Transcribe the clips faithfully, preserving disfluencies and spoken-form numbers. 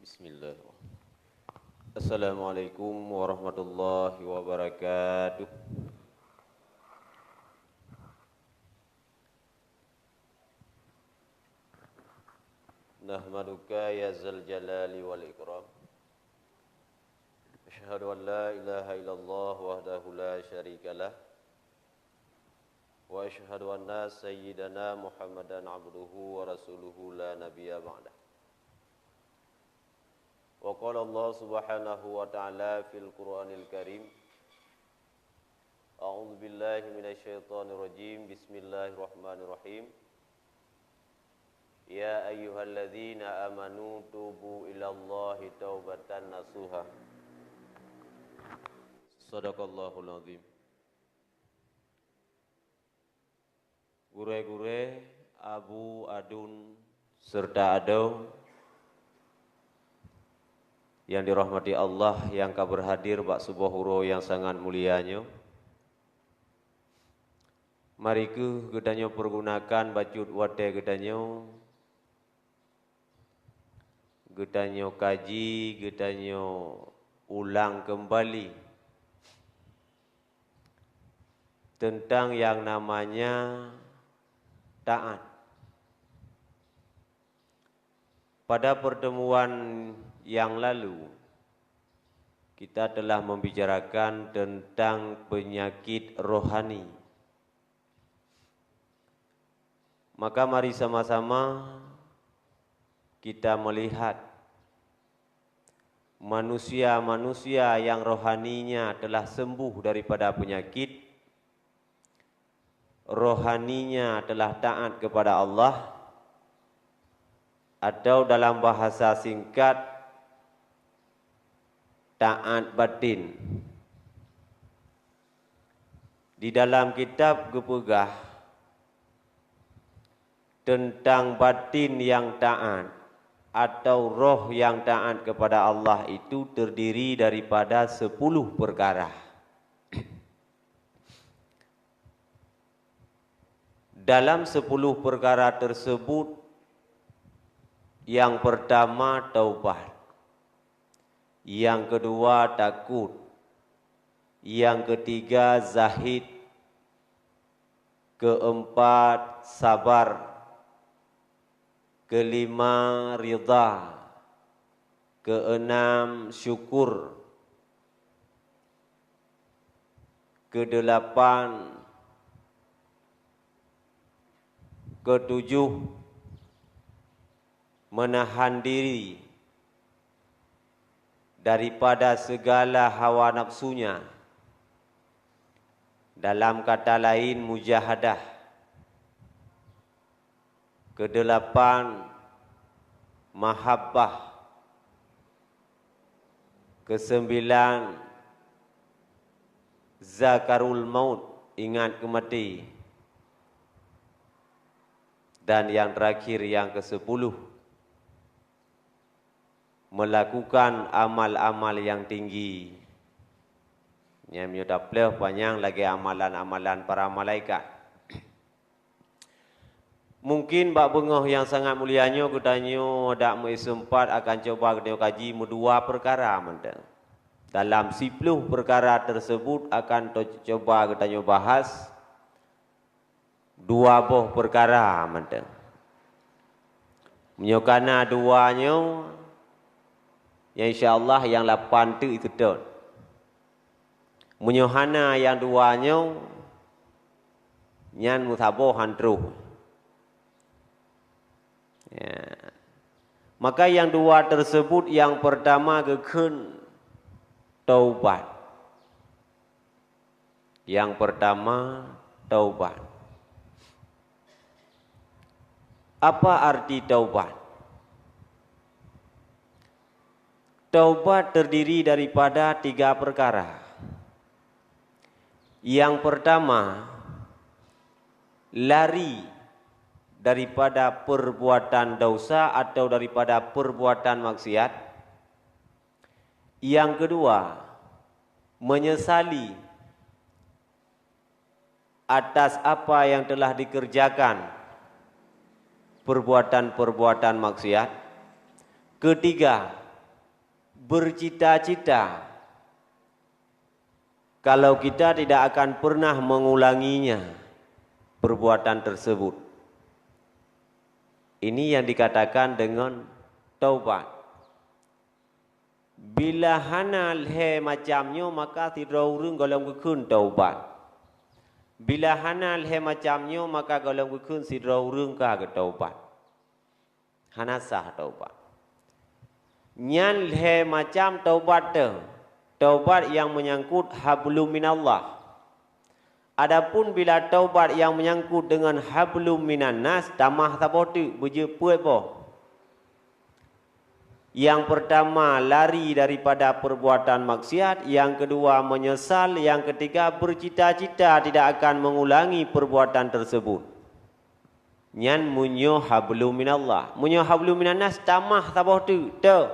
Bismillahirrahmanirrahim. Assalamualaikum warahmatullahi wabarakatuh. Nahmaduka ya zal jalali wal ikram. Asyhadu an la ilaha illallah wahdahu la syarikalah. Wa asyhadu anna sayyidana Muhammadan abduhu wa rasuluhu la nabiyya ba'dah. Wa qala Allah subhanahu wa ta'ala fil Qur'anil Karim, a'udzu billahi minasy syaithanir rajim. Bismillahirrahmanirrahim. Ya ayyuhalladzina amanu tubu ilallahi taubatan nasuha. Sadaqallahul azim. Gurée-gurée, abu, adun, serta adoe nyang dirahmati Allah nyang ka beurhadir bak suboh uroe nyang sangat mulia nyoe. Mari kheueh geutanyoe peurgunakan bacut watée geutanyoe, geutanyoe kaji, geutanyoe ulang keumbali teuntang nyang namanya taát. Pada peurtemuan nyang lalu, kita telah membicarakan teuntang peunyakét rohani. Maka mari sama-sama kita melihat manusia-manusia nyang rohaninya telah sembuh daripada peunyakét, rohaninya telah taát kepada Allah, atau dalam bahasa singkat, taát batin. Di dalam kitab geupeugah teuntang batin nyang taát atau roh nyang taát kepada Allah itu terdiri daripada sepuluh perkara. Dalam sepuluh perkara tersebut, yang pertama taubat, yang kedua takut, yang ketiga zahid, keempat sabar, kelima ridha, keenam syukur, kedelapan, ketujuh menahan diri daripada segala hawa nafsunya, dalam kata lain mujahadah. Kedelapan, mahabbah. Kesembilan, zakarul maut, ingat keu maté. Dan yang terakhir, yang kesepuluh, melakukan amal-amal yang tinggi. Nyang meunyoe tapleuh panyang lagée amalan-amalan para malaikat. Mungkin bak beungoh nyang sangat mulia nyoe geutanyoe dak meuseumpat akan cuba geutanyoe kaji meudua peukara mantong. Dalam siploh peukara teusebut akan to-, cuba geutanyoe bahas dua boh peukara mantong. Meunyoe kana dua nyoe, ya insya Allah nyang lapan teuk seutôt. Meunyoe hana nyang dua nyoe, nyan meusaboh han troh. Ya. Maka nyang dua teusebut, nyang peurtama geukheun taubat. Nyang peurtama, taubat. Apa arti taubat? Taubat terdiri daripada tiga perkara. Yang pertama, lari daripada perbuatan dosa atau daripada perbuatan maksiat. Yang kedua, menyesali atas apa yang telah dikerjakan, perbuatan-perbuatan maksiat. Ketiga, Bercita-cita kalau kita tidak akan pernah mengulanginya perbuatan tersebut. Ini yang dikatakan dengan taubat. Bila hana lhée macam nyoe, maka sidroe ureuëng gohlom geukheun taubat. Bila hana lhée macam nyoe, maka gohlom geukheun sidroe ureuëng ka geutaubat. Hana sah taubat. Nyan lhée macam taubat teuh. Taubat nyang menyangkut hablum minallah. Adapun bila taubat nyang menyangkut dengan hablum minannas, tamah saboh teuk, beujeuet peuet boh. Yang pertama, lari daripada perbuatan maksiat, yang kedua, menyesal, yang ketiga, bercita-cita tidak akan mengulangi perbuatan tersebut. Nyan meunyoe hablum minallah. Meunyoe hablum minannas, tamah saboh teuk, teuh.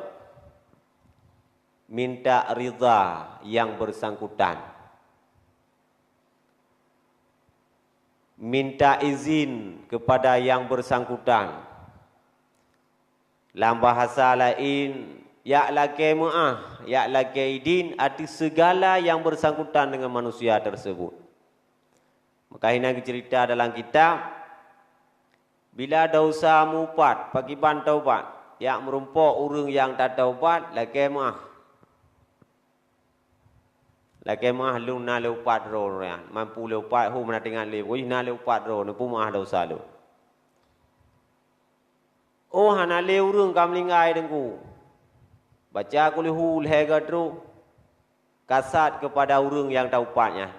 Minta ridha yang bersangkutan. Minta izin kepada yang bersangkutan. Lam bahasa laén, jak lakée meuáh, jak lakée idin ateueh segala yang bersangkutan dengan manusia tersebut. Maka hina geuceurita dalam kitab, bila desya meuupat, pakriban taubat, jak meurumpok ureuëng nyang tataubat, lakée meuáh. Lakée meuáh, lôn na lé upat droe nyan, mampu lé upat, hu meunan teuingat lé, pokok jih na lé upat droe, neupeumeuáh desya lôn. Oh, hana lé ureuëng ka meuninggai, Teungku. Baca kulhu lhée goe troh, kasat keupada ureuëng nyang taupat nyan.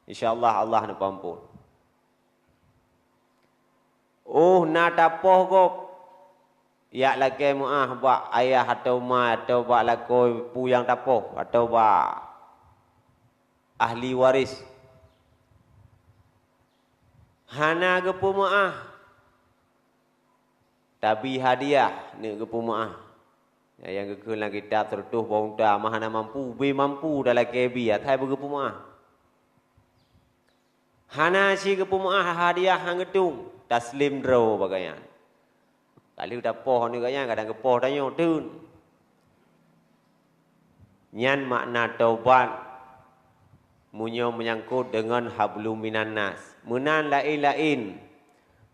Insya Allah, Allah neupeuampôn. Oh, na tapoh gob, jak lakée meuáh bak ayah atau ma atau bak lakoe peue nyang tapoh atau bak ahli waris. Hana geupeumeuáh, tabi hadiah neuk geupeumeuáh. Nyang geukheun lam kitab, seureutôh boh unta, ma hana mampu, ubé mampu talakée bi, asai beugeupeumeuáh. Hana si geupeumeuáh, hadiah han geutueng, taslem droe bagaih nyan. Ka lheueh tapoh aneuk gobnyan, kadang geupoh tanyoe teun. Nyan makna taubat meunyoe meunyangkot deungon hablum minannas. Meunan laén-laén,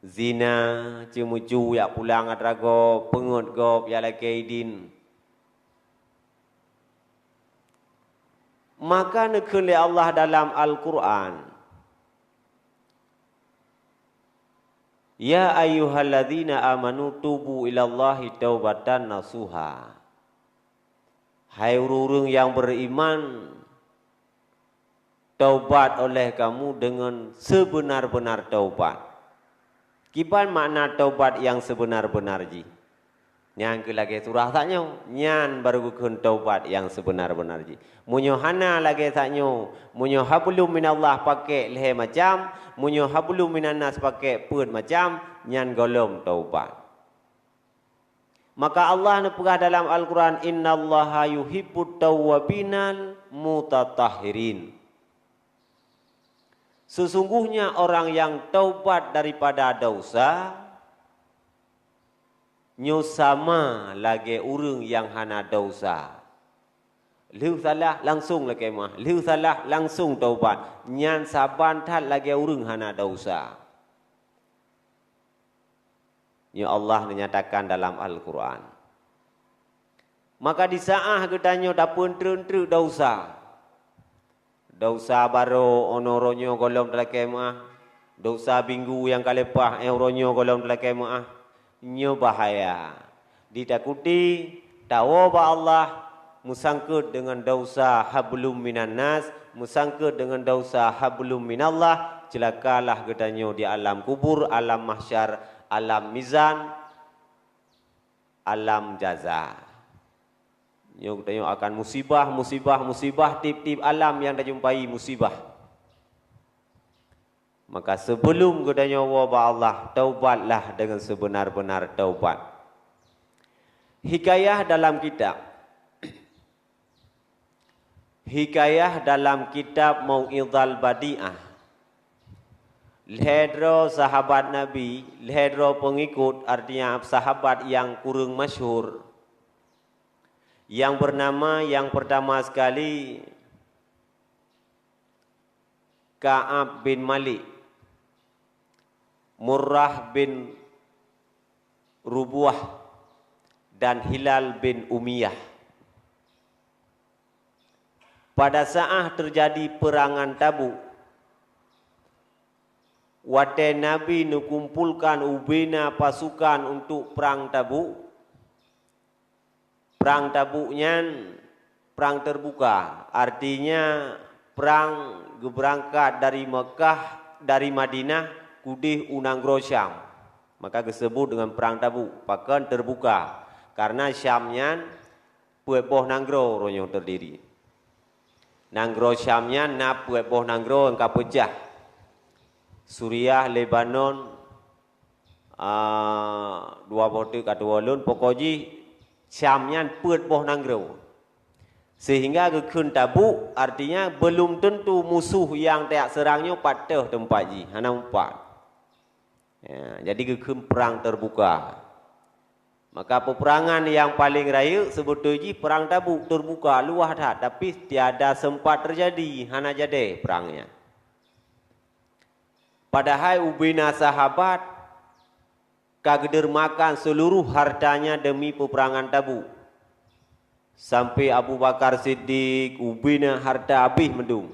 zina, ceumeucue, jak pulang atra gob, peungeuet gob, jak lakée idin. Maka neukheun lé Allah dalam Al-Qur'an, "Ya ayyuhalladzina amanu tubu ilallahi taubatan nasuha." Hai ureuëng-ureuëng nyang beriman, taubat oleh kamu dengan sebenar-benar taubat. Kiban makna taubat nyang sebenar-benar jih? Nyan keuh lagée surah tanyoe, nyan barô geukheun taubat nyang sebenar-benar jih. Meunyoe hana lagée tanyoe, meunyoe hablum minallah pakék lhée macam, meunyoe hablum minannas pakék peuet macam, nyan gohlom taubat. Maka Allah neupeugah dalam Al-Qur'an, "Innallaha yuhibbut tawwabinal mutatahhirin." Sesungguhnya orang yang taubat daripada dosa, nyoe sama lagée ureuëng nyang hana dosa. Lheueh salah langsung lakée meuáh, lheueh salah langsung taubat. Nyan saban that lagée ureuëng hana dosa. Nyoe Allah neunyatakan dalam Al-Qur'an. Maka disaáh geutanyoe tapeuntrek-trek dosa. Dosa barô, 'oh noe uroe nyoe gohlom talakée meuáh. Dosa minggu nyang ka leupah, éh, uroe nyoe gohlom talakée meuáh. Nyoe bahaya. Ditakuti, tawoe bak Allah, meusangkot deungon dosa hablum minannas, meusangkot deungon dosa hablum minallah, ceulakalah geutanyoe di alam kubur, alam mahsyar, alam mizan, alam jaza. Nyoe geutanyoe akan musibah, musibah, musibah, tieb-tieb alam nyang tajumpai musibah. Maka, seubeulom geutanyoe woe bak Allah, taubatlah deungon seubeuna-beuna taubat. Hikayah dalam kitab. Hikayah dalam kitab Mau'izal Badi'ah. Lhée droe sahabat Nabi, lhée droe peungikot, artinya sahabat nyang kureueng masyhur, Yang bernama yang pertama sekali Ka'ab bin Malik, Murrah bin Rubuah, dan Hilal bin Umayyah. Pada saat terjadi perangan Tabuk, watée Nabi neukumpulkan ubena pasukan untuk perang Tabuk, perang Tabuk nyan perang terbuka, artinya perang geubeurangkat dari Meukah, dari Madinah keudeh u nanggroe Syam. Maka geuseubut deungon perang Tabuk, pakon terbuka, karena Syam nyan peuet boh nanggroe uroe nyoe teudiri. Nanggroe Syam nyan na peuet boh nanggroe nyang ka peucah. Suriah, Lebanon, a, dua boh teuk ka tuwoe lôn, pokok jih Syam nyan peuet boh nanggroe. Sehingga geukheun Tabuk, artinya belum tentu musuh nyang tajak seurang nyoe pat teuh teumpat jih, hana meupat. Ya, jadi geukheun perang terbuka. Maka peperangan nyang paleng rayeuk seubeutôi jih perang Tabuk, terbuka, luwah that, tapi tiada sempat terjadi, hana jadi perang nyan. Padahai ubena sahabat ka geudeurmakan seuluruh hartanya demi peperangan Tabuk. Sampai Abu Bakar Siddiq ubena harta habéh mandum.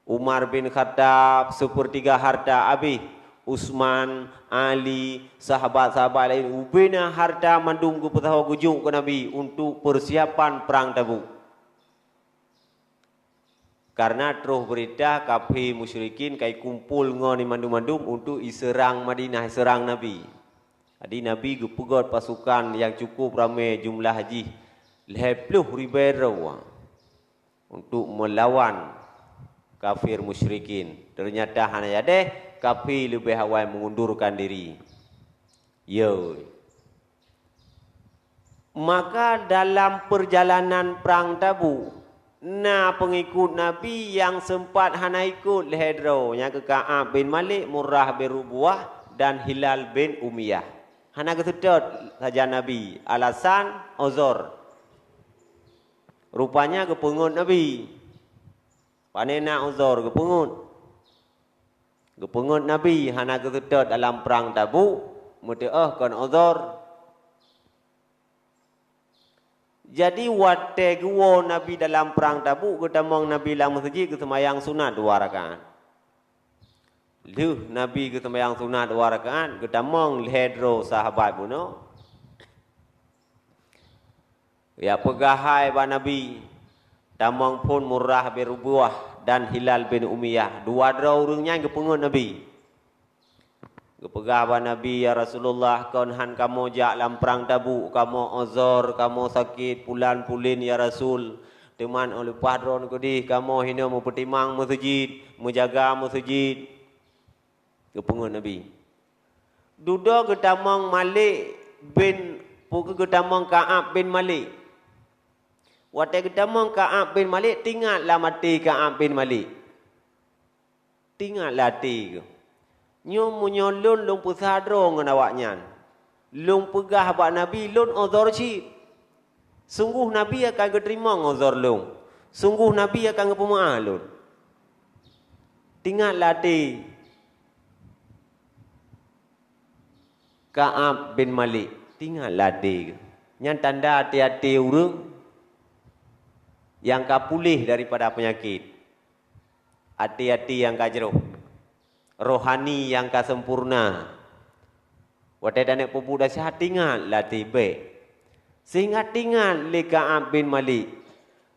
Umar bin Khattab seupeurtiga harta habéh. Utsman, Ali, sahabat-sahabat laén ubena harta mandum geupeusaho geujok keu Nabi untuk peusiapan prang Tabuk. Karena troh beurita kafé musyrikin ka ikumpol ngon mandum-mandum untuk iseurang Madinah, iseurang Nabi. Jadi Nabi geupeugöt pasukan nyang cukup ramé, jumlah jih lhèe ploh ribèe droe untuk meulawan kafir musyrikin. Ternyata hana jadeh, kafé leubeh awai mengundurkan diri. Yo. Maka dalam peurjalanan prang Tabuk, na peungikut Nabi nyang seumpat hana ikot lhèe droe, nyang keu Ka'ab bin Malik, Murrah bin Rubuah, dan Hilal bin Umayyah. Hana geuseutôt sajan Nabi, alasan uzur. Rupanya geupeungeut Nabi. Pane na uzur geupeungeut. Geupeungeut Nabi hana geuseutôt dalam prang Tabuk, meuteu'oh kon uzur. Jadi watèe geuwoe Nabi dalam prang Tabuk, geutamong Nabi lam meuseujid geuseumayang sunat dua rakaat. Lheueh Nabi geuseumayang sunat dua rakaat, geutamong lhèe droe sahabat bunoe. Geupeugah hai bak Nabi, tamong phôn Murrah bin Rubuah dan Hilal bin Umayyah. Dua droe ureueng nyan geupeungeut Nabi. Geupeugah bak Nabi, "Ya Rasulullah, kon han kamoe jak lam prang Tabuk, kamoe uzur, kamoe sakét, pulan-pulen, ya Rasul. Teuma 'oh leupah droeneuh keudeh, kamoe hinoe meupeutimang meuseujid, meujaga meuseujid." Geupeungeut Nabi. Dudoe geutamong Malik bin, pu-, geutamong Ka'ab bin Malik. Watèe geutamong Ka'ab bin Malik, teuingat lam até Ka'ab bin Malik. Teuingat lam até geuh. Nyoe meunyoe lôn, lôn peusa droe ngon awaknyan. Lôn peugah bak Nabi, lôn uzur cit. Sunggoh Nabi akan geuteurimong uzur lôn. Sunggoh Nabi akan geupeumeu'ah lôn. Teuingat lam até Ka'ab bin Malik. Teuingat lam até geuh. Nyan tanda até-até ureueng nyang ka puléh daripada peunyakét. Até-até nyang ka jroh. Rohani nyang ka sempurna. Watèe taneuk peubuet desya, teuingat lam até bèk. Sehingga teuingat lé Ka'ab bin Malik.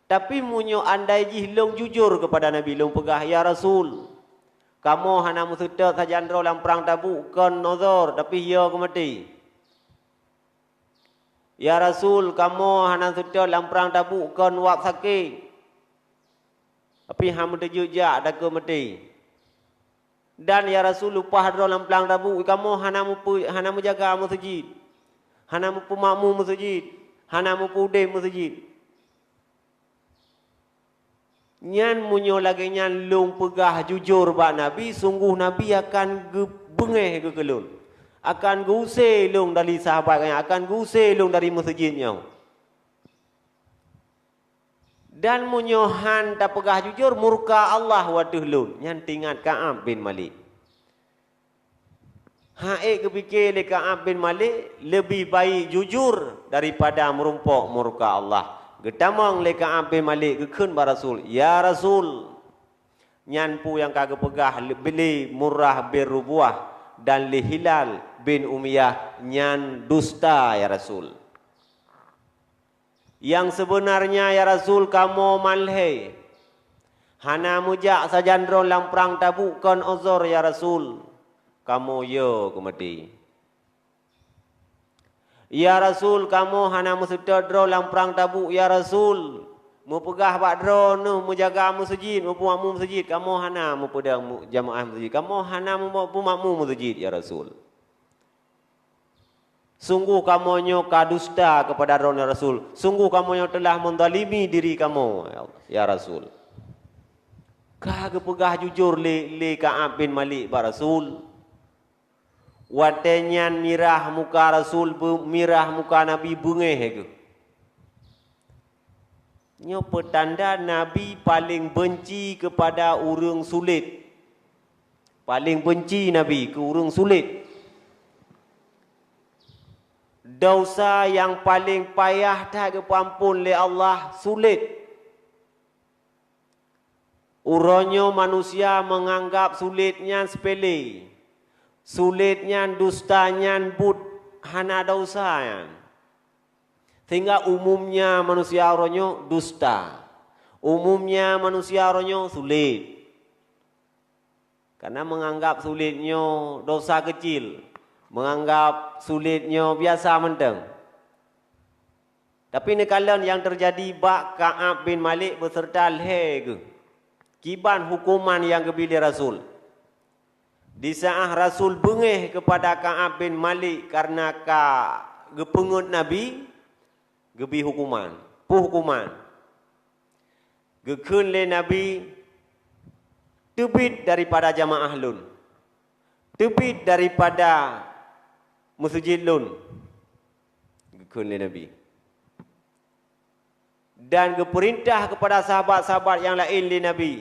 Tapi meunyoe andai jih lôn jujur keupada Nabi, lôn peugah, "Ya Rasul, kamoe hana meuseutôt sajan droe lam prang Tabuk kon uzur, tapi yo keu maté. Ya Rasul, kamoe hana seutôt lam prang Tabuk kon wab sakét, tapi han meuteujeuet jak takot maté. Dan ya Rasul, leupah droe lam prang Tabuk, kamoe hana meupeu-, hana meujaga meuseujid, hana meupeumakmu meuseujid, hana meupeuudép meuseujid." Nyan meunyoe lagèe nyan lôn peugah jujur bak Nabi, sunggoh Nabi akan geubeungèh geuh keu lôn, akan geuuse lôn dari sahabat nyan, akan geuuse lôn dari meuseujid nyoe. Dan meunyoe han tapeugah jujur, murka Allah u ateueh lôn. Nyan teuingat Ka'ab bin Malik. Han ék geupike lé Ka'ab bin Malik, leubeh baik jujur daripada meurumpok murka Allah. Geutamong lé Ka'ab bin Malik geukheun bak Rasul, "Ya Rasul, nyan peue nyang ka geupeugah lé Murrah bin Rubuah dan lé Hilal bin Umayyah nyan dusta, ya Rasul." "Nyang seubeunarnya, ya Rasul, kamoe malhée. Hana meujak sajan droe lam prang Tabuk kon uzur, ya Rasul. Kamoe yo keumaté." "Ya Rasul, kamoe hana meuseutôt droe lam prang Tabuk, ya Rasul. Meupeugah bak droe neuh meujaga meuseujid, meupeumakmu meuseujid, kamoe hana meupeudong mu-, jamaah meuseujid. Kamoe hana meupeue-, peumakmu meuseujid, ya Rasul. Sunggoh kamoe nyoe ka dusta keupada droeneuh Rasul. Sunggoh kamoe nyoe teulah meuzalimi diri kamoe, ya Allah, ya Rasul." Ka geupeugah jujur lé, lé Ka'ab bin Malik bak Rasul. Watée nyan mirah muka Rasul, beu-, mirah muka Nabi, beungéh geuh. Nyoe peutanda Nabi paleng beunci keupada ureuëng sulet. Paleng beunci Nabi keu ureuëng sulet. Desya nyang paleng payah that geupeuamphon lé Allah, sulet. Uroe nyoe manusia meunganggab sulet nyan seupele. Sulet nyan, dusta nyan buet hana desya nyan. Sehingga umumnya manusia uroe nyoe dusta. Umumnya manusia uroe nyoe sulet. Karena meunganggab sulet nyoe desya keucil. Meunganggab sulet nyoe biasa mantong. Tapi neukalon nyang teujadi bak Ka'ab bin Malik beuseureuta lhée geuh. Kiban huköman nyang geubri lé Rasul. Di saát Rasul beungéh keupada Ka'ab bin Malik kareuna ka geupeungeut Nabi, geubri huköman. Peue huköman? Geukheun lé Nabi, "Teubiet daripada jamaah lôn. Teubiet daripada meuseujid lôn." Geukheun lé Nabi. Dan geupeurintah keupada sahabat-sahabat nyang laén lé Nabi,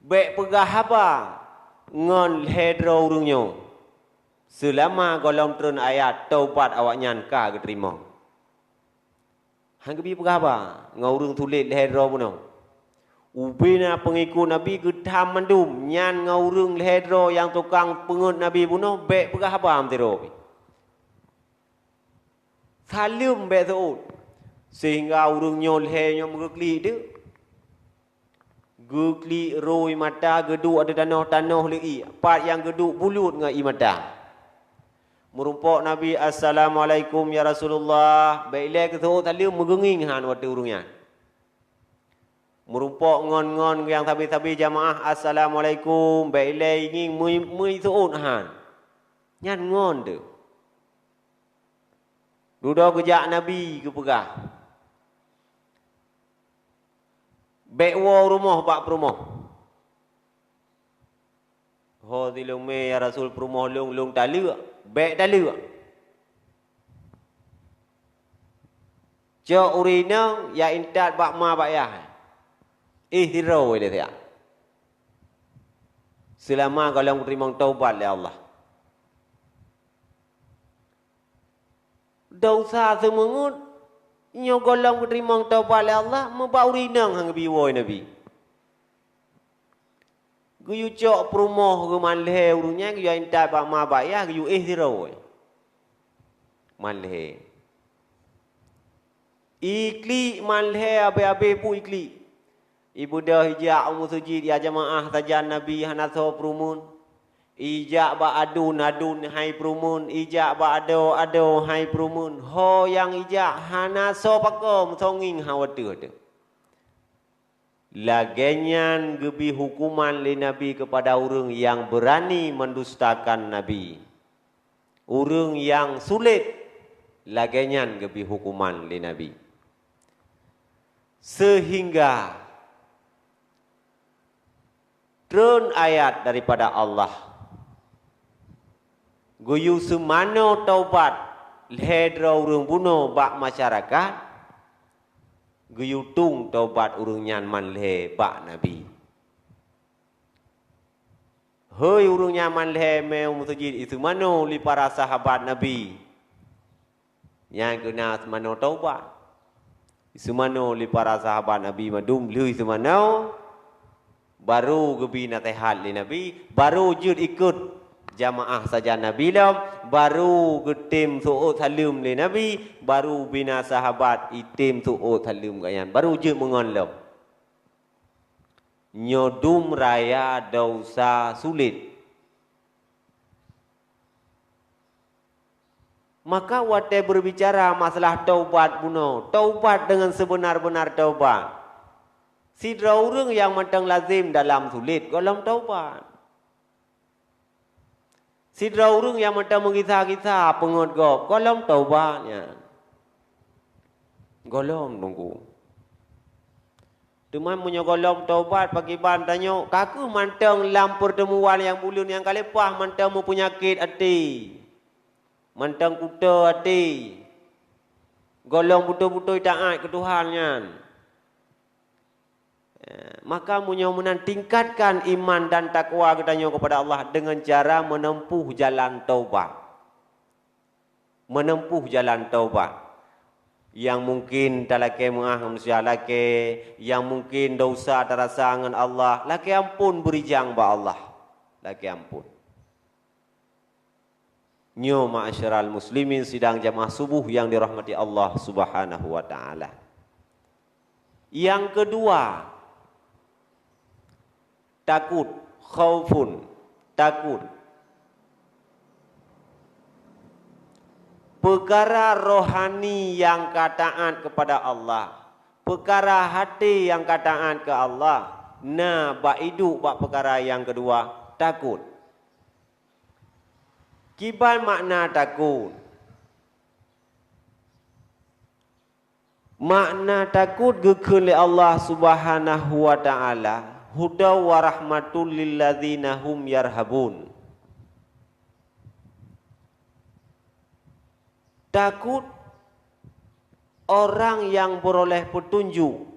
"Bék peugah haba ngon lhée droe ureuëng nyoe, seulama gohlom treun ayat taubat awaknyan ka geuteurimong." Han geubri peugah haba ngon ureuëng sulet lhée droe bunoe. Ubena peungikut Nabi geutham mandum, nyan ngon ureuëng lhée droe nyang tukang peungeut Nabi bunoe bék peugah haba meusidroe pih. Saleuem bék seuôt, seuhingga ureuëng nyoe lhée nyoe meugeuklik deuek. Geuklik rhoi mata, geuduek ateueh tanoh, tanoh lé ié, pat nyang geuduek bulut ngon ié mata. Meurumpok Nabi, "Assalamualaikum ya Rasulullah." Bék ilée geuseuôt saleuem, meugeungieng han watée ureuëng nyan. Meurumpok ngon-ngon nyang sabe-sabe jamaah, "Assalamualaikum." Bék ilée ingieng meui-, meuseuôt han. Nyan ngon teuh. Dudoe geujak Nabi geupeugah, "Bék woe rumoh bak peurumoh." "Ho sileueng mé ya Rasul, peurumoh lôn, lôn taleuek." "Bék taleuek. Cok ureuëng inong ya intat bak ma bak yah. Éh sidroe lé siat. Seulama gohlom geuteurimong taubat lé Allah." Desya seumeungeut, nyoe gohlom geuteurimong taubat lé Allah, meubak ureuëng inong han geubri woe Nabi. Geuyue cok peurumoh geuman lhée ureuëng nyan, geuyue intat bak ma bak yah, geuyue éh sidroe. Man lhée. Iklik man lhée, abéh-abéh bu iklik. Ibeudôh ijak u meuseujid ya jamaah, sajan Nabi hana soe peurumeun. Ijak bak adun, adun hai peurumeun, ijak bak adoe, adoe hai peurumeun. Ho nyang ijak hana soe pakon, soe ngieng han watée-watée. Lagée nyan geubri huköman lé Nabi keupada ureuëng nyang beurani mendustakan Nabi. Ureuëng nyang sulet, lagée nyan geubri huköman lé Nabi. Seuhingga treun ayat daripada Allah, geuyue seumanoe taubat lhée droe ureuëng bunoe bak masyarakat, Geuyue tueng taubat ureuëng nyan man lhée bak Nabi. Hôi ureuëng nyan man lhée meu meuseujid, iseumanoe lé para sahabat Nabi. Nyan keuh na seumanoe taubat. Iseumanoe lé para sahabat Nabi mandum, lheueh iseumanoe, barô geubi naseuhat lé Nabi, barô jeuet ikot jamaah sajan Nabi lom, barô geutem seuôt saleuem lé Nabi, barô bina sahabat item seuôt saleuem gobnyan, barô jeuet meungon lom. Nyoe dum raya desya sulet. Maka watée berbicara masalah taubat bunoe, taubat dengan sebenar-benar taubat. Sidroe ureuëng nyang mantong lazem dalam sulet, gohlom taubat. Sidroe ureuëng nyang mantong meugisa-gisa peungeuet gob, gohlom taubat nyan. Gohlom teungku. Teuma meunyoe gohlom taubat, pakriban tanyoe, ka kheueh mantong lam peurteumuan nyang buleuen nyang ka leupah mantong meupeunyakét até, mantong kuto até, gohlom beutôi-beutôi taát keu Tuhan nyan. Eh, maka meunyoe meunan, tingkatkan iman dan takwa geutanyoe keupada Allah deungon cara meunempuh jalan taubat. Meunempuh jalan taubat. Nyang mungken talakée meuáh ngon manusia, lakée, nyang mungken desya tarasa ngon Allah, lakée amphon beurijang bak Allah. Lakée amphon. Nyoe ma'asyiral muslimin sidang jamaah subuh nyang dirahmati Allah Subhanahu wa Ta'ala. Nyang keudua, takot, khaufun, takot. Peukara rohani nyang ka taát keupada Allah, peukara até nyang ka taát keu Allah, na bak iduek bak peukara nyang keudua, takot. Kiban makna takot? Makna takot geukheun lé Allah Subhanahu wa Ta'ala, "Hudaw wa rahmatul lilladzina hum yarhabun." Takot orang yang beroleh petunjuk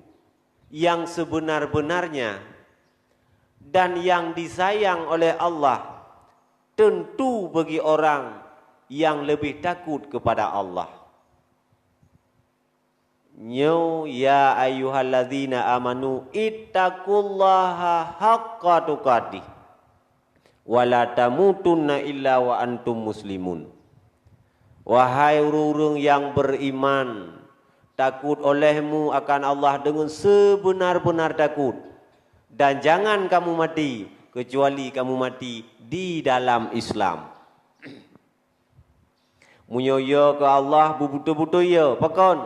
yang sebenar-benarnya dan yang disayang oleh Allah, tentu bagi orang yang lebih takut kepada Allah. Nyoe, "Ya ayyuhalladzina amanu ittaqullaha haqqa tuqatih, wa la tamutunna illa wa antum muslimun." Wahai ureuëng-ureuëng nyang beriman, takot olehmu akan Allah deungon seubeuna-beuna takot, dan jangan kamu mati, keucuali kamu mati di dalam Islam. Meunyoe yo keu Allah beubeutôi-beutôi yo, pakon?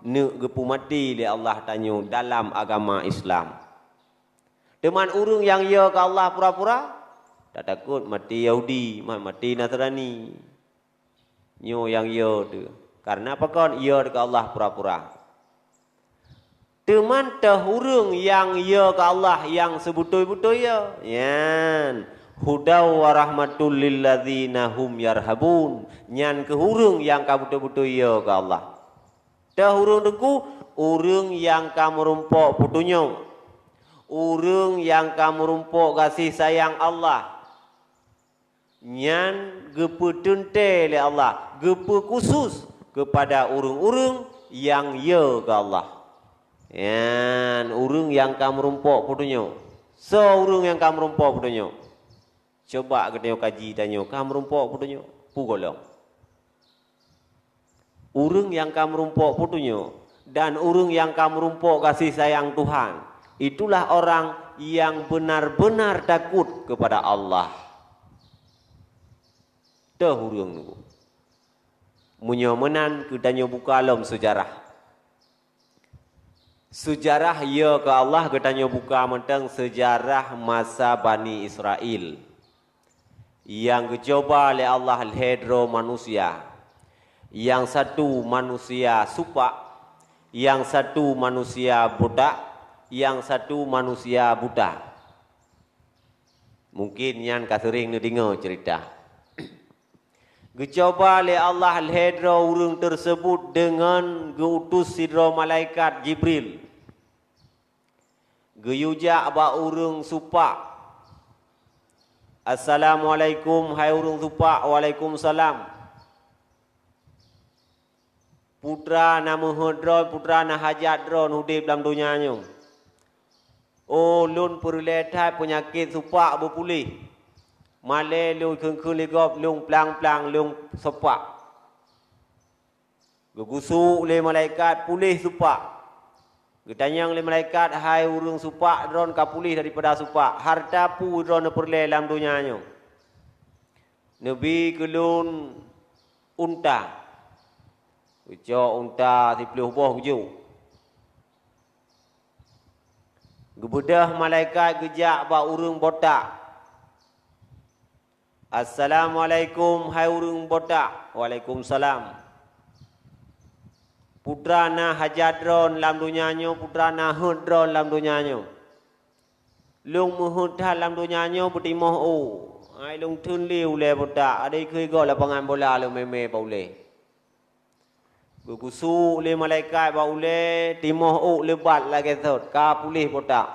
Neuk geupeumaté lé Allah tanyoe dalam agama Islam. Teuma ureuëng nyang yo keu Allah pura-pura, tatakot maté Yahudi, ma-, maté Nasrani. Nyoe nyang yo teuh. Karena pakon? Yo keu Allah pura-pura. Teuma teuh ureuëng nyang yo keu Allah nyang seubeutôi-beutôi yo, nyan, "Hudaw wa rahmatul lilladzina hum yarhabun." Nyan keuh ureuëng nyang ka beutôi-beutôi yo keu Allah. Teuh ureuëng teungku, ureuëng nyang ka meurumpok peutunyok, ureuëng nyang ka meurumpok gaséh sayang Allah. Nyan geupeuteuntée lé Allah, geupeu khusus keupada ureuëng-ureuëng nyang yo keu Allah. Nyan ureuëng nyang ka meurumpok peutunyok. Soe ureuëng nyang ka meurumpok peutunyok? Coba geutanyoe kaji tanyoe, ka meurumpok peutunyok? Peue gohlom? Ureuëng nyang ka meurumpok peutunyok dan ureuëng nyang ka meurumpok gaséh sayang Tuhan, itulah orang yang benar-benar takut kepada Allah. Teuh ureuëng nyoe. Meunyoe meunan, geutanyoe buka lom seujarah. Seujarah yo keu Allah geutanyoe buka mantong seujarah masa Bani Israel. Nyang geucuba lé Allah lhée droe manusia. Nyang satu manusia supak, nyang satu manusia butak, nyang satu manusia buta. Mungken nyan ka seuring neudeungoe ceurita. Geucuba lé Allah lhée droe ureuëng teuseubut deungon geu-utus sidroe malaikat Jibril. Geuyue jak bak ureuëng supak. "Assalamualaikum, hai ureuëng supak." "Waalaikumsalam." "Peue teuma na meuheuét droe, peue teuma na hajat droe udeb lam donya nyoe?" "Oh, lôn peureulée that peunyakét supak beupuléh. Malée lôn kheun-kheun lé gob lôn plang-plang lôn supak." Geugusuk lé malaikat puléh supak. Geutanyong lé malaikat, "Hai ureuëng supak, droe ka puléh daripada supak. Hareuta peue droe neupeureulée lam donya nyoe?" "Neubi keu lôn unta." Geucok unta siplôh boh geujok. Geubeudôh malaikat geujak bak ureuëng botak. "Assalamualaikum, hai ureuëng botak." "Waalaikumsalam." "Peue teuma na hajat droe lam donya nyoe, peue teuma na heuét droe lam donya nyoe?" "Lôn meuheuét that lam donya nyoe beutimoh ôk. Hai lôn theun lé ulée botak, adak keu gob lapangan bola lôn mé-mé bak ulée." Geugusuk lé malaikat bak ulée, timoh ôk leubat lagée sot, ka puléh botak.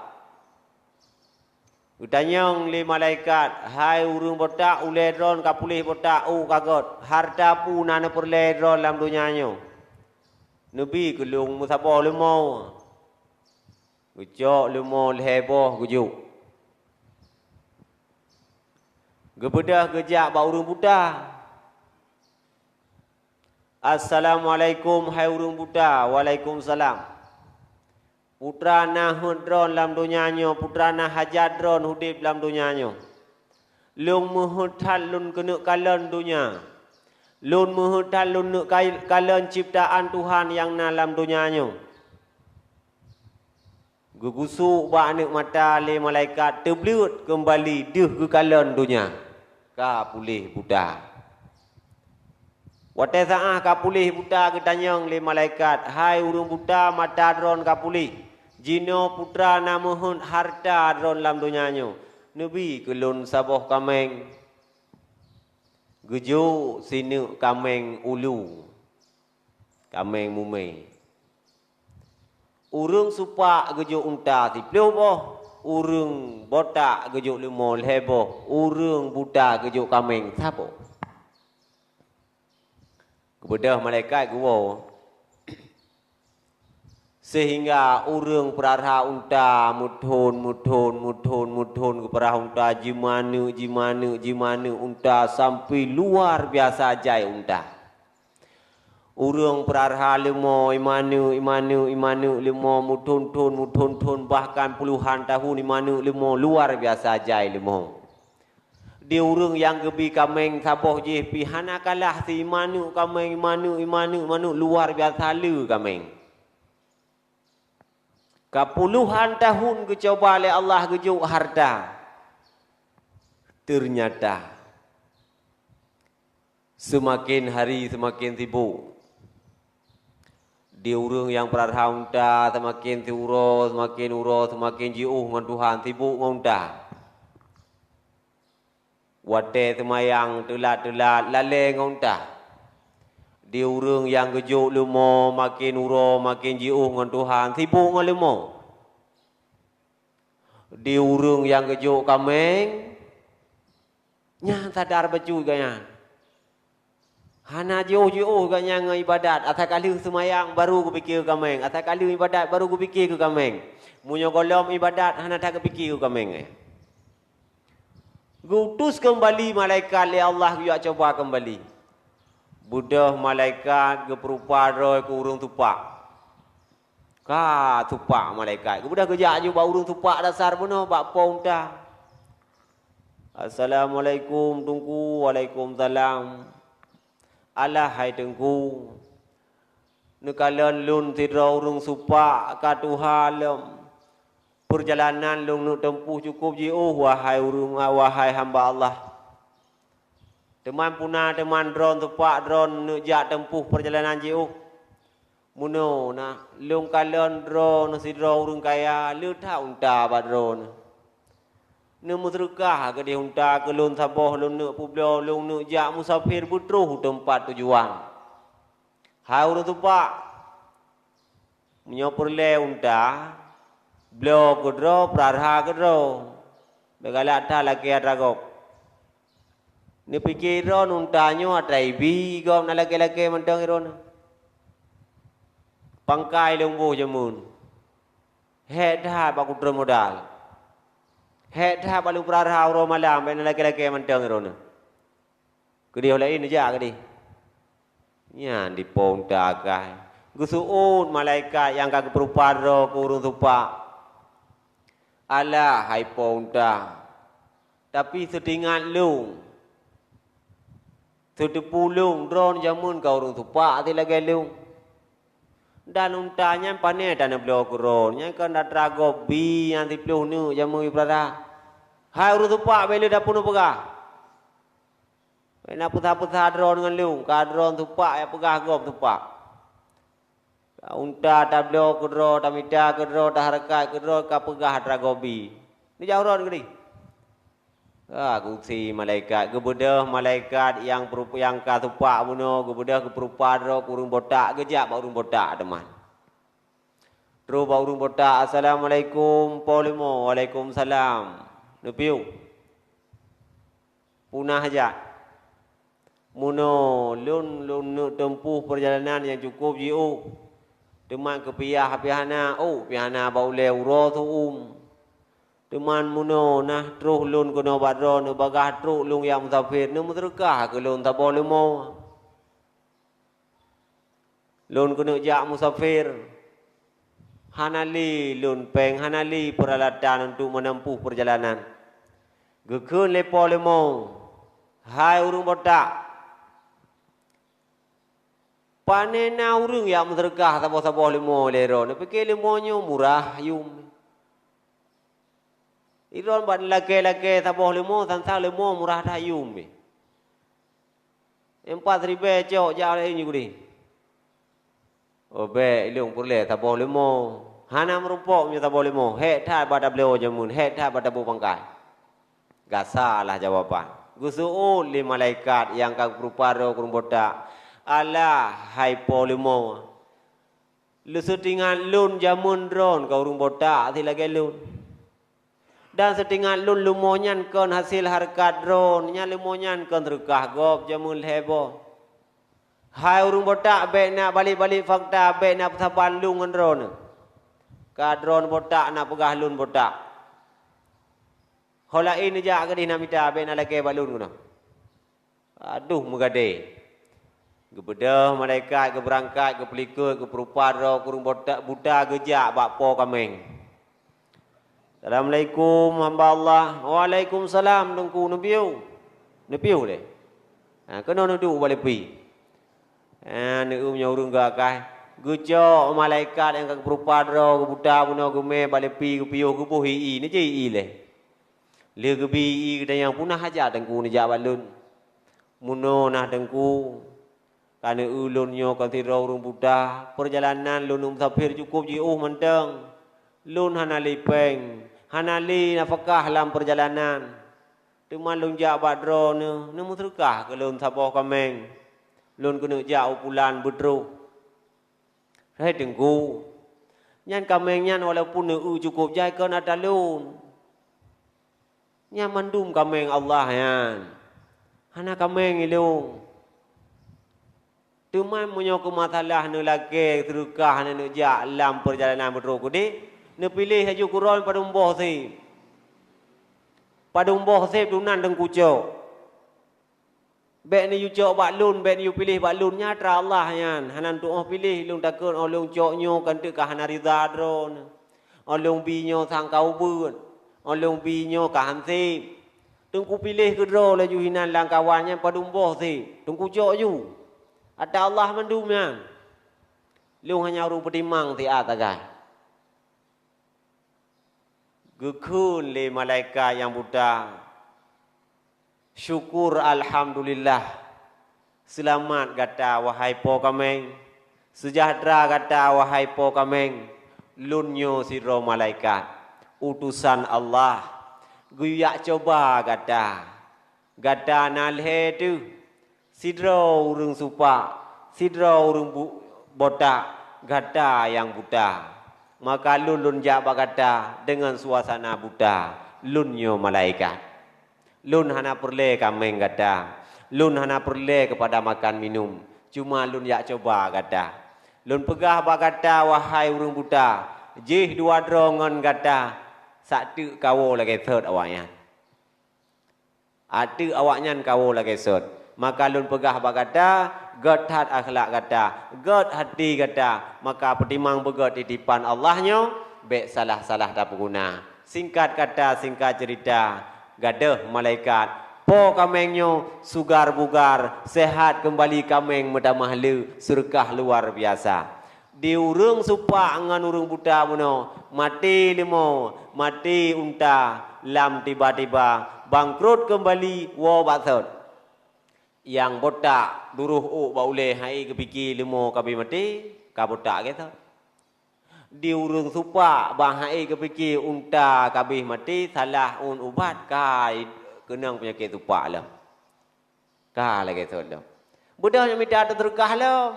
Geutanyong lé malaikat, "Hai ureuëng botak, ulée droe ka puléh botak, ôk ka gét. Hareuta peue na neupeureulée droe lam donya nyoe?" "Neubi keu lôn meusaboh leumo." Geucok leumo lhée boh geujok. Geubeudôh geujak bak ureuëng buta. "Assalamualaikum, hai ureuëng buta." "Waalaikumsalam." "Peue teuma na heuét droe lam donya nyoe, peue teuma na hajat droe udeb lam donya nyoe?" "Lôn meuheuét that lôn keuneuk kalon donya. Lôn meuheuét that lôn neuk kai-, kalon cebtaan Tuhan nyang na lam donya nyoe." Geugusuk bak aneuëk mata lé malaikat, teubleuet keumbali deuh geukalon donya. Ka puléh buta. Watée saát ka puléh buta geutanyong lé malaikat, "Hai ureuëng buta, mata droe ka puléh. Jinoe peue teuma na meuheuét hareuta droe lam donya nyoe. Neubi keu lôn saboh kaméng." Geujok sineuk kaméng ulu. Kaméng mumé. Ureuëng supak geujok unta siplôh boh, ureuëng botak geujok leumo lhée boh, ureuëng buta geujok kaméng saboh. Geubeudôh malaikat geuwoe. Seuhingga ureuëng peurara unta meuthon, meuthon, meuthon, meuthon geupeurara unta, jimaneuk, jimaneuk, jimaneuk unta sampoe luar biasa jai unta. Ureuëng peurara leumo imaneuk, imaneuk, imaneuk leumo meuthon-thon, meuthon-thon, bahkan puluhan tahun imaneuk leumo luar biasa jai leumo. Di ureuëng nyang geubi kaméng saboh jih pih hana kalah si imaneuk kaméng, imaneuk, imaneuk, imaneuk luar biasa le kaméng. Ka puluhan tahun geucuba lé Allah geujok hareuta. Teunyata seumaken hari seumaken sibok. Di ureuëng nyang peurara unta seumaken siuroe, seumaken uroe, seumaken jiôh ngon Tuhan, sibok ngon unta. Watée seumayang teulat-teulat lalée ngon unta. Di ureuëng nyang geujok leumo maken uroe maken jiôh ngon Tuhan, sibok ngon leumo. Di ureuëng nyang geujok kaméng, nyan sadar bacut gobnyan. Hana jiôh-jiôh gobnyan ngon iébadat, asai ka lheueh seumayang baru geupike keu kaméng, asai ka lheueh iébadat baru geupike keu kaméng. Meunyoe gohlom iébadat hana that geupike keu kaméng, eh. Geuutus keumbali malaikat lé Allah geuyue cuba keumbali. Beudôh malaikat geupeurupa droe keu ureuëng tupak. Ka tupak malaikat. Geubeudôh geujak aju bak ureuëng tupak dasar bunoe bak po unta. "Assalamualaikum, Teungku." "Waalaikumsalam." "Alah, hai Teungku, neukalon lôn sidroe ureuëng supak ka tuha lom. Peurjalanan lôn neuk teumpôh cukôp jiôh, wahai ureuëng, wahai hamba Allah. Teuma peue na teuma droe supak droe neuk jak teumpôh peurjalanan jiôh. Meunoe na, lôn kalon droe sidroe ureuëng kaya, le that unta bak droe. Neumeuseudeukah keudeh unta keu lôn saboh, lôn neuk peubloe, lôn neuk jak musafir beutroh u teumpat tujuan. Hai ureuëng tupak, meunyoe peureulée unta, bloe keudroe, peurara keudroe, bék galak that lakée atra gob. Neupike droe unta nyoe atra ibi gob na lakée-lakée mantong droeneuh. Pangkai lôn boh jameun. Hék that bak kutreun modal. Hék that bak lôn peurara uroe malam, bék na lakée-lakée mantong droeneuh. Keudeh laén neujak keudeh. Nyan dipo unta akai. Geuseuôt malaikat nyang ka geupeurupa droe keu ureuëng tupak. Alah hai po unta, tapi seutingat lôn, seuteupeue lôn droe jameun ka ureuëng tupak lagée lôn. Dan unta nyan pané taneubloe keu droe, nyan kon atra gob bi nyang siplôh neuk jameun ibrara. Hai ureuëng tupak, bék lé tapeunoh peugah. Bék na peusa-peusa droe ngon lôn, ka droe tupak nyang peugah gob tupak. Ka unta tabloe keudroe, tamita keudroe, tahareukat keudroe, ka peugah atra gob bi. Neujak uroe keudeh. Ah, geusi malaikat, geubeudôh malaikat nyang peurup-, nyang ka tupak bunoe, geubeudôh geupeurupa droe keu ureuëng botak, geujak bak ureuëng botak teuma. Troh bak ureuëng botak, "Assalamualaikum, Po Leumo." "Waalaikumsalam." "Neupiôh?" "Peue na hajat?" "Meunoe lôn, lôn neuk teumpuh peurjalanan nyang cukôp jiôh. Teuma keu piah pih hana, ôk pih hana bak ulée uroe seu-uem. Teuma meunoe nah troh lôn keunoe bak droe, neubagaih trok lôn jak musafir, neumeuseudeukah keu lôn saboh leumo. Lôn keuneuk jak musafir, hana lé lôn péng, hana lé peuralatan untuk meuneumpuh peurjalanan." Geukheun lé Po Leumo, "Hai ureuëng botak, pané na ureuëng jak meuseudeukah saboh-saboh leumo lé droe? Neupike leumo nyoe murah yum. Droe bak neulakée-lakée saboh leumo, sang-sang leumo murah that yum." "Empat ribée cok jak lé nyoe keudeh." "Oh bék, ilôn peureulée saboh leumo." "Hana meurumpok meunyoe saboh leumo, hék that bak tabloe jameun, hék that bak taboh pangkai." Gasa lah jawaban. Geuseuôt lé malaikat nyang ka geupeurupa droe keu ureuëng botak, "Alah hai Po Leumo, leuseutingat lôn jameun droe ka ureuëng botak si lagée lôn. Dan seutingat lôn leumo nyan kon hasé hareukat droe, nyan leumo nyan kon seudeukah gob jameun lhée boh. Hai ureuëng botak, bék na balek-balek fakta, bék na peusaban lôn ngon droe. Ka droe botak na peugah lôn botak. Ho laén neujak keudeh na mita, bék na lakée bak lôn keunoe." Aduh meugadée. Geubeudôh malaikat, geubeurangkat, geupeulikot, geupeurupa droe keu ureuëng bota-, buta geujak bak Po Kaméng. "Assalamualaikum hamba Allah." "Waalaikumsalam Teungku, neupiôh?" "Neupiôh lé." "Ha, keunoe neuduek bak leupie." Ha, neueu meunyoe ureuëng geuakai. Geucok malaikat nyang ka geupeurupa droe, geubuta bunoe geumé bak leupie, geupiôh, geuboh ie-ie, neujak ie-ie lé. Lheueh geubi ie geutanyong, "Peue na hajat Teungku neujak bak lôn?" "Meunoe nah Teungku, ka neueu lôn nyoe kon sidroe ureuëng buta, peurjalanan lôn musafir cukôp jiôh mantong. Lôn hana lé péng, hana lé nafakah lam peurjalanan. Teuma lôn jak bak droeneuh, neumeuseudeukah keu lôn saboh kaméng. Lôn keuneuk jak u pulan beutroh." "Hai Teungku, nyan kaméng nyan walaupun neueu cukôp jai kon atra lôn. Nyan mandum kaméng Allah nyan. Hana kaméng ilôn. Teuma meunyoe keu masalah neulakée seudeukah hana neujak lam peurjalanan beutroh keudeh, neupiléh laju keu droe padum boh séb. Padum boh séb tunan Teungku cok. Bék neuyue cok bak lôn, bék neuyue piléh bak lôn, nyan atra Allah nyan. Hana tuoh piléh lôn, takot óh lôn cok nyoe kan teuk ka hana rida droeneuh. Óh lôn bi nyoe sang ka ubeuet, óh lôn bi nyoe ka han séb. Teungku piléh keudroe laju hinan lam kawan nyan padum boh séb, Teungku cok ju. Atra Allah mandum nyan. Lôn hanya ureuëng peutimang siat sagai." Geukheun lé malaikat nyang buta, "Syukur alhamdulillah, seulamat gata wahai Po Kaméng, seujahteura gata wahai Po Kaméng, lôn nyoe sidroe malaikat, utosan Allah, Geujak cuba gata. Gata na lhée teuh, sidroe ureuëng supak, sidroe ureuëng bu-, botak, gata nyang buta. Maka lôn, lôn jak bak gata deungon suasana buta. Lôn nyoe malaikat. Lôn hana peureulée kaméng gata. Lôn hana peureulée keupada makan minum. Cuma lôn jak cuba gata. Lôn peugah bak gata, wahai ureuëng buta, jih dua droe ngon gata, sak teuk kawoe lagée sot awaknyan. Ateueh awaknyan kawoe lagée sot. Maka lôn peugah bak gata, gét that akhlak gata, gét até gata, maka peutimang beugét titipan Allah nyoe, bék salah-salah tapeuguna. Singkat kata, singkat cerita, gadôh malaikat, po kaméng nyoe sugar-bugar, seuhat keumbali kaméng meutamah le, seureukah luar biasa. Di ureuëng supak ngon ureuëng buta bunoe, maté leumo, maté unta lam tiba-tiba, bangkrot keumbali woe bak sot. Nyang botak duroh ôk bak ulée, han ék geupike leumo ka abéh maté, ka botak lagée sot. Di ureuëng supak bah han ék geupike unta ka abéh maté, salah ôn ubat ka keunong peunyakét supak lom. Ka lagée sot lom. Beudôh nyang mita seudeukah lom.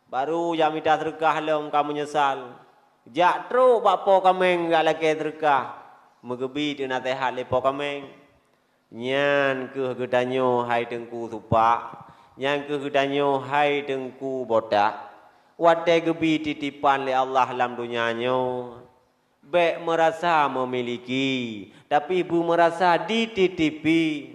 Baru nyang mita seudeukah lom ka meunyeusal. Jak trok bak po kaméng jak lakée seudeukah. Meugeubi teunaseuhat lé po kaméng. Nyan kheueh geutanyoe hai teungku supak. Nyan kheueh geutanyoe hai teungku botak. Watée geubi titipan lé Allah lam donya nyoe, bék meurasa meumiliki, tapi beumeurasa dititipi.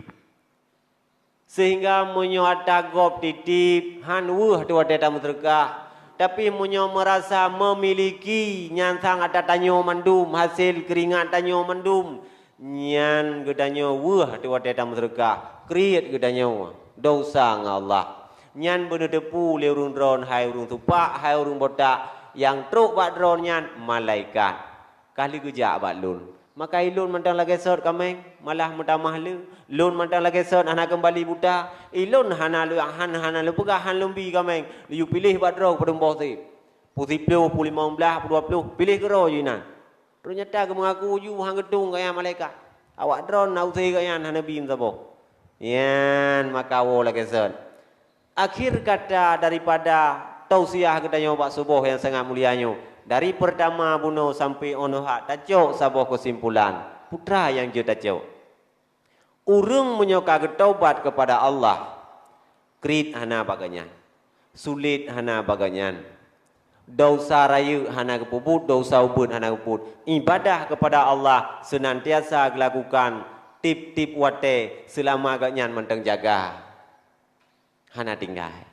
Seuhingga meunyoe atra gob titip, han weueh teuh watée tameuseudeukah. Tapi meunyoe meurasa meumiliki, nyan sang atra tanyoe mandum, hasé keuringat tanyoe mandum, nyan geutanyoe weueh teuh watée tameuseudeukah, kriet geutanyoe desya ngon Allah. Nyan beuneuteupeu lé ureuëng droen, hai ureuëng supak, hai ureuëng botak, nyang trok bak droen nyan malaikat. Ka lheueh geujak bak lôn. Maka ilôn mantong lagée sot kaméng, malah meutamah le. Lôn mantong lagée sot hana keumbali buta. Ilôn hana lôn, han, hana lôn peugah, han lôn bi kaméng. Laju piléh bak droe padum boh sép. Peusiplôh, peulimong blaih, peudua plôh, piléh keudroe jih nan. Teunyata geumeungaku ju han geutung gaya malaikat. Awak droen na use gaya hana bi meusaboh. Nyan maka woe lagée sot. Akhir kata daripada tausiah geutanyoe bak suboh nyang sangat mulia nyoe, dari peurtama bunoe sampoe 'oh noe hak tacok saboh keusimpulan, peue nyang jeuet tacok. Ureuëng meunyoe ka geutobat keupada Allah, kriet hana bak geuhnyan, sulet hana bak geuhnyan, desya rayeuk hana geupeubuet, desya ubeut hana geupeubuet, ibadah keupada Allah seunantiasa geulakukan tieb-tieb watée seulama geuhnyan mantong jaga. Hana tinggai.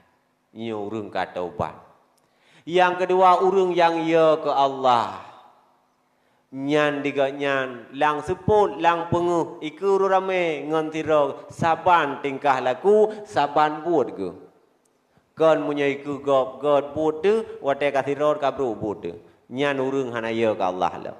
Nyoe ureuëng ka taubat. Nyang keudua, ureuëng nyang yö keu Allah. Nyan di gobnyan lam seupôt, lam peungeuh, ikeue ureuëng ramé ngon sidroe saban tingkah laku, saban buet geuh. Kon meunyoe ikeue gob, gét buet teuh, watée ka sidroe ka brok buet teuh. Nyan ureuëng hana yö keu Allah lom.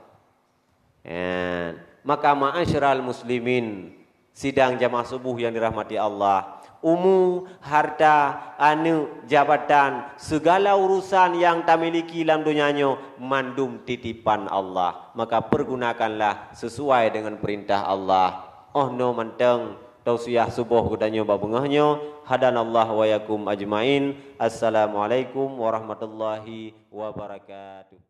Nyan. Maka ma'asyiral muslimin, sidang jamaah suboh nyang dirahmati Allah, umu, harta, aneuëk, jabatan, segala urusan nyang tamiliki lam donya nyoe mandum titipan Allah. Maka pergunakanlah sesuai dengan perintah Allah. 'Oh noe mantong tausiah suboh geutanyoe bak beungoh nyoe. Hadanallahu wa iyyakum ajmain. Assalamualaikum warahmatullahi wabarakatuh.